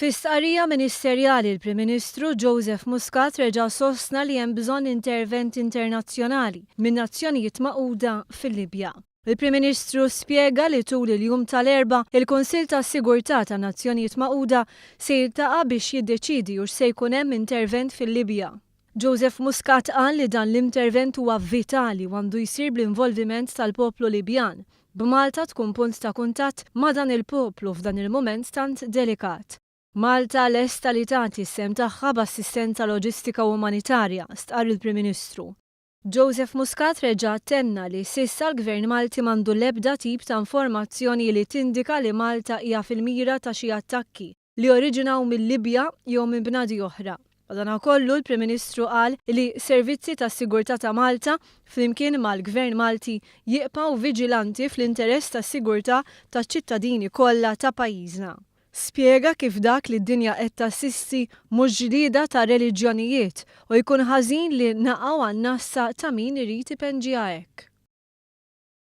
Fi stqarrija ministerjali l-Prim Ministru Joseph Muscat reġa' sostna li hemm bżonn intervent internazzjonali min-Nazzjonijiet Magħquda fil-Libja. Il-Prim Ministru spjega li tul il-jum tal-Erbgħa, il-Kunsill tas-Sigurtà tan-Nazzjonijiet Magħquda se jiltaqa' biex jiddeċiedi hux se jkun hemm intervent fil-Libja. Joseph Muscat qal li dan l-intervent huwa vitali u għandu jsir bl-involviment tal-poplu Libjan, b'Malta tkun punt ta' kuntatt ma' dan il-poplu f'dan il-mument tant delikat. Malta lesta li tagħti s-sehem tagħha b'assistenza loġistika u umanitarja, stqarr il-Prim Ministru. Joseph Muscat reġa' tenna li s'issa l-Gvern Malti m'għandu l-ebda tip ta' informazzjoni li tindika li Malta hija fil-mira ta' xi attakki li oriġinaw mil-Libja jew minn bnadi oħra. Madanakollu, l-Prim Ministru qal li servizzi tas-sigurtà ta' Malta, flimkien mal-Gvern Malti, jiqbgħu viġilanti fl-interess tas-sigurtà taċ-ċittadini kollha ta' pajjiżna. Spjega kif dak li d-dinja qed tassisti mhux ġlieda ta' reliġjonijiet u jkun ħażin li naqgħu għan-nassa ta' min irid ipenġiha hekk.